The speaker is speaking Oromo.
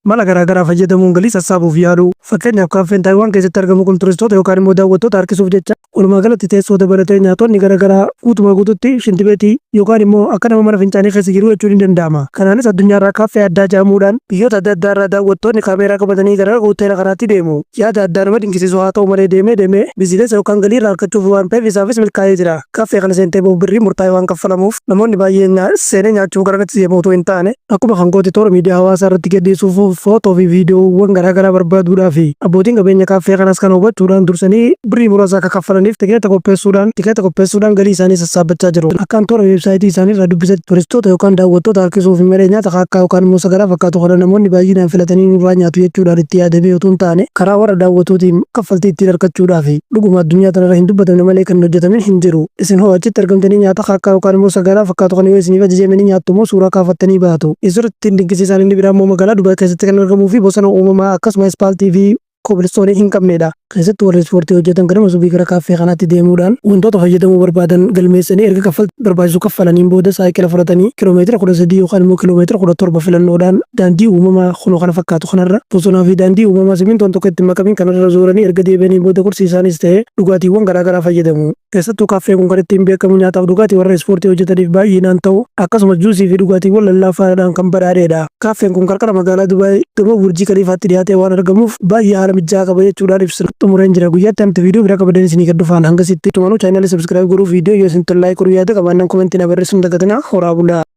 Mala garaa garaa fayyadamuun galii sassaabuuf yaalu. Fakkeenyaaf, kaaffeen Taayiwaan keessatti argamu kun turistoota yookaan immoo daawwattoota harkisuuf jecha walumaa galatti teessoo dabalatee nyaatonni gara garaa guutumaa guututti shintibeetii yookaan immoo akka nama mana fincaanii keessa jiruu jechuun ni danda'ama. Kanaanis addunyaarraa kaaffee addaa jedhamuudhaan biyyoota adda addaarraa daawwattoonni kaameeraa qabatanii gara hoteela kanaatti deemu. Yaada addaa nama dinqisiisu haa ta'u malee deemee deemee biizinesa yookaan galii irraa argachuuf waan ta'eef isaafis milkaa'ee jira. Kaaffee kana seentee bahuuf birriin murtaa'e waan kaffalamuuf namoonni baay'een seenee nyaachuuf garanatti deemu otoo hin taane akkuma kan kooti toora miidiyaa hawaasaa irratti gadhiisuuf footoo fi viidiyoowwan garaa garaa barbaaduudhaafi. Abbootiin qabeenya kaaffee kanaas kana hubachuudhaan dursanii birrii muraasa akka kaffalaniif tikeeta qopheessuudhaan galii isaanii sassaabbachaa jiru. Akkaan toora weebsaayitii isaanii irraa dubbisetti, turistoota yookaan daawwattoota harkisuuf malee nyaata kaakkaa yookaan immoo sagaraa fakkaatu kana namoonni baay'inaan filatanii nurraa nyaatu jechuudhaan itti yaadamee otoo hin taane, karaa warra daawwatuutiin kaffaltii ittiin argachuudhaafi. Dhuguma addunyaa tanarra hin dubbatamne malee kan hin hojjetamin hin jiru. Isin hoo achitti argamtanii nyaata kaakkaa yookaan immoo sagaraa fakkaatu kana yoo isiniif ajajame ni nyaattu moo suuraa kaafattanii baatu? Isirratti dinqisiisaan inni biraa immoo magaalaa Dubaay keessatti kan argamuu fi bosona uumamaa akkasuma ispaaltii fi kobilistoonii hin qabnedha. Keessattuu warri ispoortii hojjetan ganama subii gara kaaffee kanaatti deemuudhaan wantoota fayyadamuu barbaadan galmeessanii, erga kaffaltii barbaachisu kaffalaniin booda saayikila fudhatanii kiloomeetira 13 yookaan immoo kiloomeetira 17 filannoodhaan daandii uumamaa kunoo kana fakkaatu kanarra, bosonaa fi daandii uumamaa simintoon tokko itti makamin kanarra zooranii erga deebi'anii booda kursii isaanis ta'ee dhugaatiiwwan garaagaraa fayyadamu. Keessattuu kaaffee kun kan ittiin beekamu nyaataaf dhugaatii warra ispoortii hojjetaniif baay'inaan ta'u, akkasumas juusii fi dhugaatiiwwan lallaafaadhaan kan badhaadheedha. Kaaffeen kun qarqara magaalaa Dubaay gamoo Burjii Kaliifaatti dhiyaatee waan argamuuf baay'ee haala mijaa'aa qaba jechuudhaan ibsina. Xumureen jira. Guyyaatti hamti viidiyoo biraa qabadeen isinii gad dhufaan hangasitti tumanuu chaanaalii subscribe godhuu, viidiyoo yoo isin tolle like godhuu, yaada qabaannaan komentii na barreessuun dagatinaa. Horaa bulaa.